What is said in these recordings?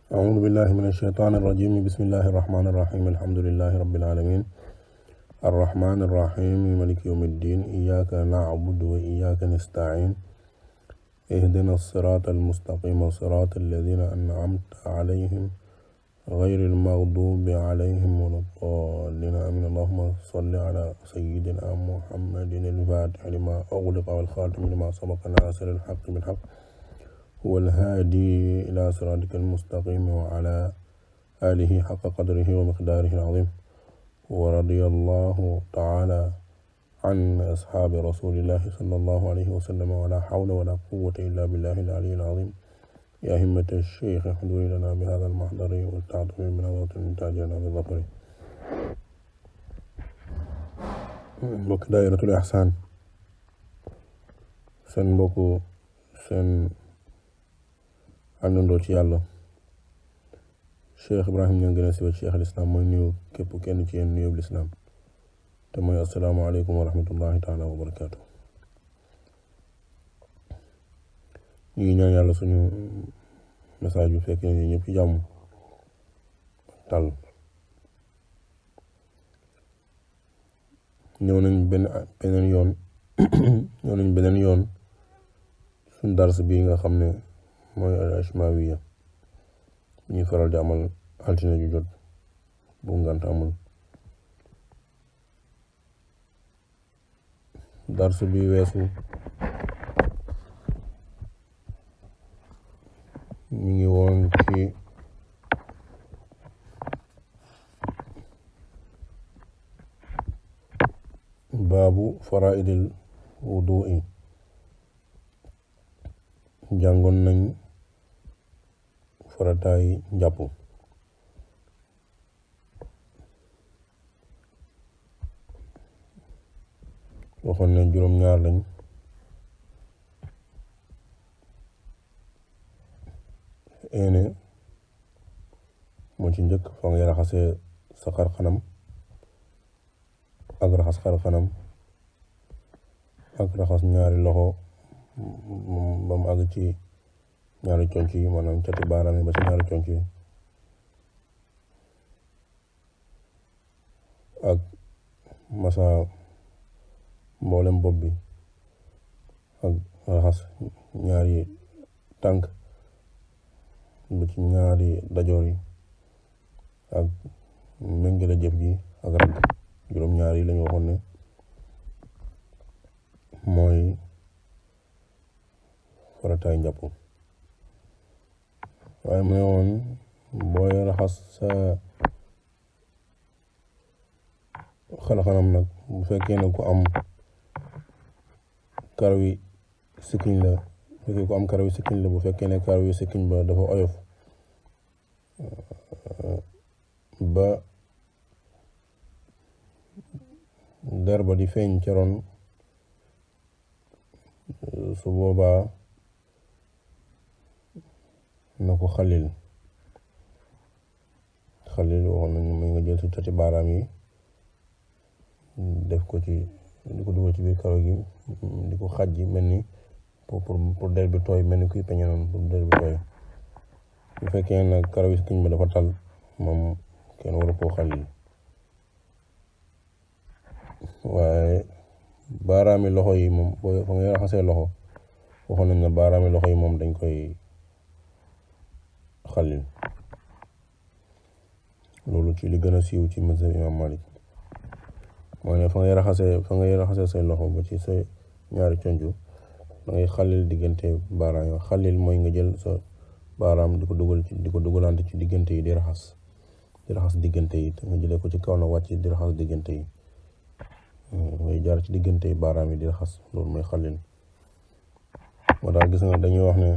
أعوذ بالله من الشيطان الرجيم. بسم الله الرحمن الرحيم. الحمد لله رب العالمين الرحمن الرحيم مالك يوم الدين. إياك نعبد وإياك نستعين. اهدنا الصراط المستقيم صراط الذين أنعمت عليهم غير المغضوب عليهم ولا الضالين آمين. اللهم صل على سيدنا محمد الفاتح لما أغلق والخاتم لما سبق ناصر الحق بالحق هو الهادي إلى صراطك المستقيم وعلى آله حق قدره ومقداره العظيم. ورضي الله تعالى عن أصحاب رسول الله صلى الله عليه وسلم ولا حول ولا قوة إلا بالله العلي العظيم. يا همة الشيخ احضري لنا بهذا المحضر والتعطف من نظرة تاجنا بالظفر. mbokk daayiratul ihsaan seen mbokku seen àndandoo ci yàlla Cheikh Ibrahim ñoo gën a siiwee Cheikh al Islam mooy nuyu képp kenn ci yéen nuyub lislaam te mooy asalaamaaleykum wa rahmatullahi taala wa barakaatu. ñu ngi ñaan yàlla suñu message bi fekk nañu ñëpp ci jàmm tal ñëw nañ beneen yoon suñ dars bi nga xam ne mooy al ashmawiya ñuy faral di amal altine ju jot bu ngant amul. dars bi weesu ñu ngi woon ci baabu faraidil wudu'i. jàngoon nañ farataay njàpp waxoon ne juróom-ñaar lañ. eene moo ci njëkk fa ngay raxasee sa xar xanam ak raxas xar xanam ak raxas ñaari loxo ba mu àgg ci ñaari conc yi maanaam cati baaraam yi ba ci ñaari conc yi ak masa mboolem bopp bi ak raxas ñaari tànk ba ci ñaari dajoor yi ak méngale jëf ji ak ragg. juróom-ñaar yi lañu waxoon ne mooy farataay njàpp. waaye mu ne woon booy raxas sa xar-xanam nag bu fekkee ne ku am karawi sikkiñ la bu fekkee ne karawi sikkiñ ba dafa oyof ba der ba di feeñ ca ron su boobaa na ko xalil waxoon nañu muy nga jël si cati baaraam yi def ko ci di ko dugal ci biir karaw gi di ko xaj ji mel ni pour der bi tooy mel ni kuy peñe noonu pour der bi tooy. bu fekkee nag karaw yi sikkiñ ba dafa tal moom kenn waru koo xalil. waaye baaraami loxo yi moom boo fa ngay raxasee loxo waxoon nañ ne baaraami loxo yi moom dañ koy xalil. loolu ci li gën a siiw ci mazhab imam Malik mooy ne fa ngay raxasee say loxo ba ci sa ñaari conju da ngay xalil diggante baaraam yi. xalil mooy nga jël sa baaraam di ko dugalante ci diggante yi di raxas diggante yi te nga jëlee ko ci kaw na wàcc di raxas diggante yi. ngay jaar ci diggante baaraam yi di raxas loolu mooy xalil. moo tax gis nga dañuy wax ne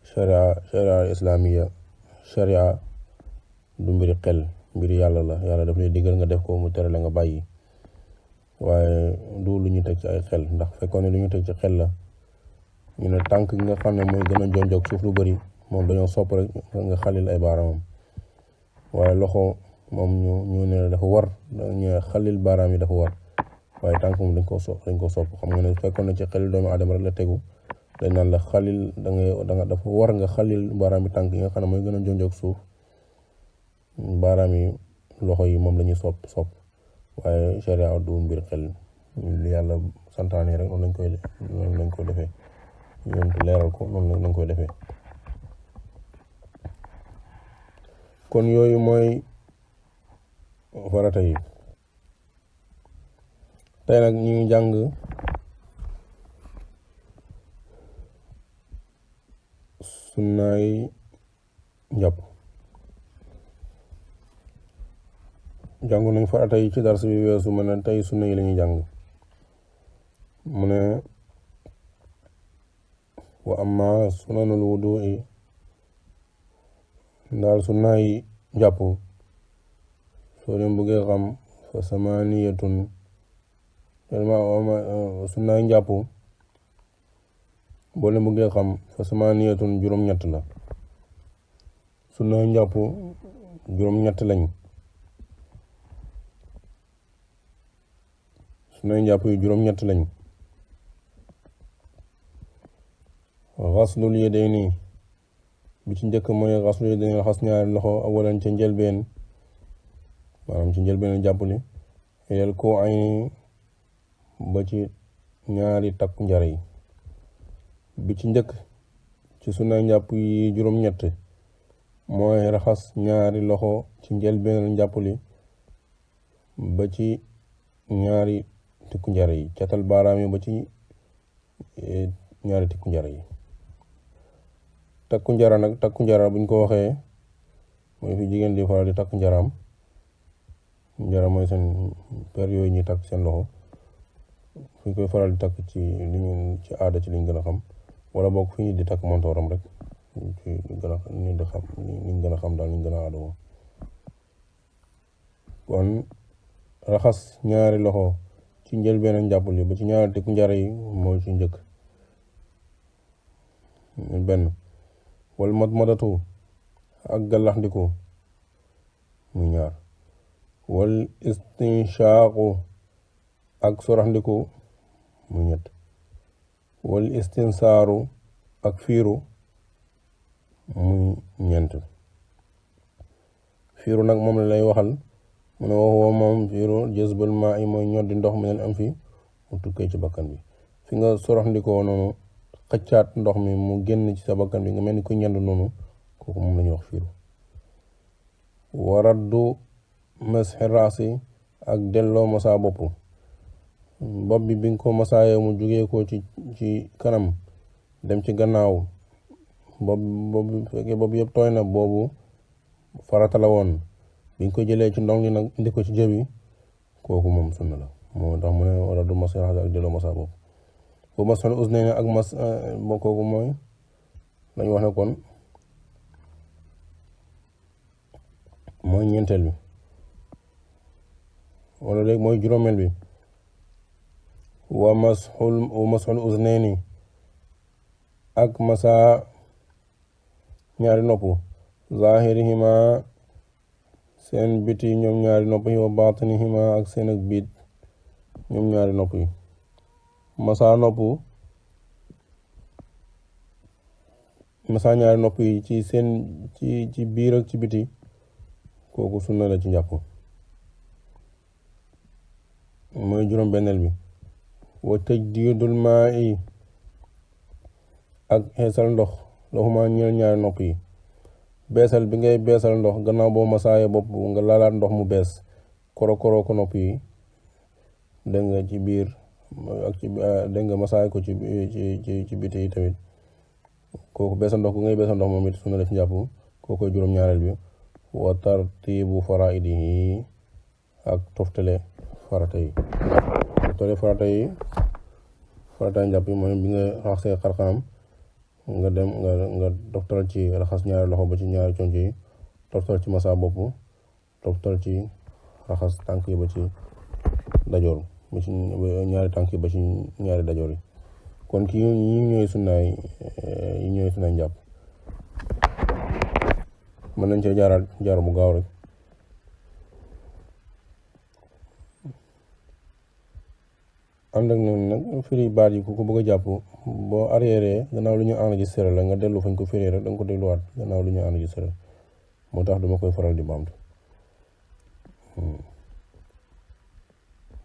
sharia islamiya sharia du mbiri xel mbiri yàlla la. yàlla daf lay digal nga def ko mu tere la nga bàyyi. waaye du lu ñu teg ci ay xel ndax fekkoon ne lu ñu teg ci xel la ñu ne tànk gi nga xam ne mooy gën a jonjog suuf lu bari moom dañoo sopp rek nga xalil ay baaraamam. waaye loxo moom ñu ne dafa war ñu xalil baaraam yi dafa war waaye tànk moom dañ ko sopp. xam nga ne fekkoon na ci xel doomu aadama rek la tegu dañ naan la xalil dafa war nga xalil baaraam yi tànk yi nga xam ne mooy gën a jonjoog suuf baaraam yi loxo yi moom la ñuy sopp waaye sharia du mbir xel li yàlla santaane rek noonu lañ koy defee yontu leeral ko noonu lañ koy defee. kon yooyu mooy farata yi. tey nag ñu ngi jàng sunnaay njàpp. jàngu nañ farata yi ci dars bi weesu mu ne tey sunna yi la ñuy jàng mu ne wa amma sunanul wudu'i ndaal sunnaay njàpp soo leen bëggee xam fa samaniyatun sunnaay njàpp boo leen bëggee xam fa samaniyatun juróom-ñett la. sunnaay njàpp juróom-ñett lañ. sunnaay njàpp yi juróom-ñett lañ. xaslul yadayni bi ci njëkk mooy xaslul yadayni raxas ñaari loxo awalan ca njëlbeen maanaam ci njëlbeen jàppali yel ko ay ba ci ñaari takku njar yi. bi ci njëkk ci sunnaay njàpp yi juróom-ñett mooy raxas ñaari loxo ci njëlbeen njàppali ba ci ñaari tikku njar yi catal baaraam yi ba ci ñaari tikku njar yi. takku njara nag takku njara buñ ko waxee mooy fi jigéen di faral di takku njaraam. njara mooy seen per yooyu ñuy takk seen loxo fi koy faral di takk ci ci aada ci liñ gën a xam wala boog fi ñu di takk montooram rek ci gën a liñ gën a xam daal liñ gën a aada woo. kon raxas ñaari loxo ci njëlbeen njàppali ba ci ñaari tikku njara yi mooy ci njëkk benn. wal madmadatu ak gàllaxndiku muy ñaar. wal istinshaqu ak soraxndiku muy ñett. wal istinsaaru ak fiiru muy ñeent. fiiru nag moom la lay waxal mu ne waxoo moom fiiru jazbul maa i mooy ñoddi ndox mi leen am fi mu tukkee ci bakkan bi. fi nga soraxndikoo noonu xëccaat ndox mi mu génn ci sa bakkan bi nga mel ni ku ñand noonu kooku moom la ñuy wax fiiru. waraddu masxi raasi ak delloo masaa bopp bi bi nga ko masaayee mu jugee ko ci kanam dem ci gannaaw bopp fekkee bopp yëpp tooy na boobu farata la woon bi nga ko jëlee ci ndong li nag indi ko ci jëbi kooku moom sunna la moo tax mu ne waraddu masxi raasi ak delloo masaa bopp. bu masxul uznayni ak kooku mooy lañu wax ne kon mooy ñeenteel bi wala léegi mooy juróomeel bi. wa masxul uznayni ak masa ñaari nopp zahirihima seen biti ñoom ñaari nopp yi wa batinihima ak seen ak biit ñoom ñaari nopp yi. masa ñaari nopp yi ci seen ci biir ak ci biti kooku sunna la ci njàpp mooy juróom benneel bi. wa tajdiidul maa i ak xeesal ndox loxuma ñeel ñaari nopp yi. beesal bi ngay beesal ndox gannaaw boo masaaye bopp nga laalaat ndox mu bees koro ko nopp yi dégg nga ci biir ak ci dégg nga masaay ko ci biti yi tamit kooku beesal ndox bu ngay beesal ndox moom it sunna la ci njàpp kooku juróom-ñaareel bi. wa tartiibu faraidihi ak toftale farata yi. toftale farata njàpp yi mooy bi nga raxasee xarxanam nga dem nga toftal ci raxas ñaari loxo ba ci ñaari conc yi toftal ci masa bopp toftal ci raxas tànk yi ba ci dajoor ba ci ñaari tànk yi ba ci ñaari dajoor yi. kon kii ñi ñooy sunnaay njàpp. mën nañ cee jaar bu gaaw rek. ànd ak noonu nag firi baat yi ku ko bëgg a jàpp boo arrière gannaaw lu ñu enregistré la nga dellu fañ ko firi rek da nga ko dégluwaat gannaaw lu ñu enregistré moo tax duma koy faral di baamtu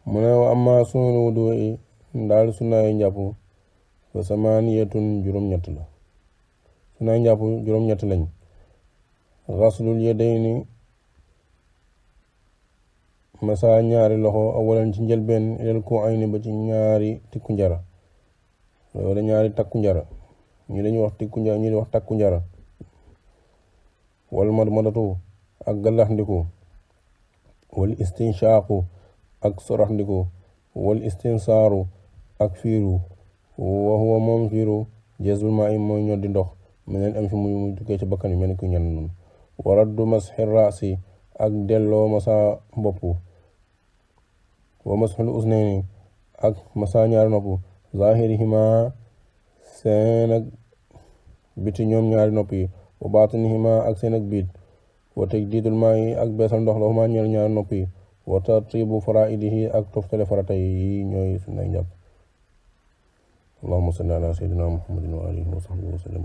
mu ne amma sunanu wudu yi ndaal sunnaay njàpp fa samaaniyatun juróom-ñett la sunnaay njàpp juróom-ñett lañ xaslul yadayni masa ñaari loxo awalan ci njëlbeen ilal ko ayni ba ci ñaari tikku njara wala ñaari takku njara ñi dañuy wax tikku njara ñi di wax takku njara wal madmadatu ak gallaxndiku wal istinshaqu ak soraxndiku wal istinsaaru ak fiiru wa huwa moom fiiru jazbul maa'i mooy ñoddi ndox meneen am fi muy tukkee ci bakkan bi mel ni ku ñan noonu waraddu masxi raasi ak delloo masa bopp wa masxul usnayni ak masa ñaari nopp zahirihima seen ak biti ñoom ñaari nopp yi wa baatinihima ak seen ak biit wa tajdiidul maa'i ak beesal ndox la huma ñeel ñaari nopp yi wa tartibu faraidihi ak toftale farata yi ñooy sunnay njàpp allahumma salli ala sayyidina muhammadin wa alihi wa sahbihi wa sallam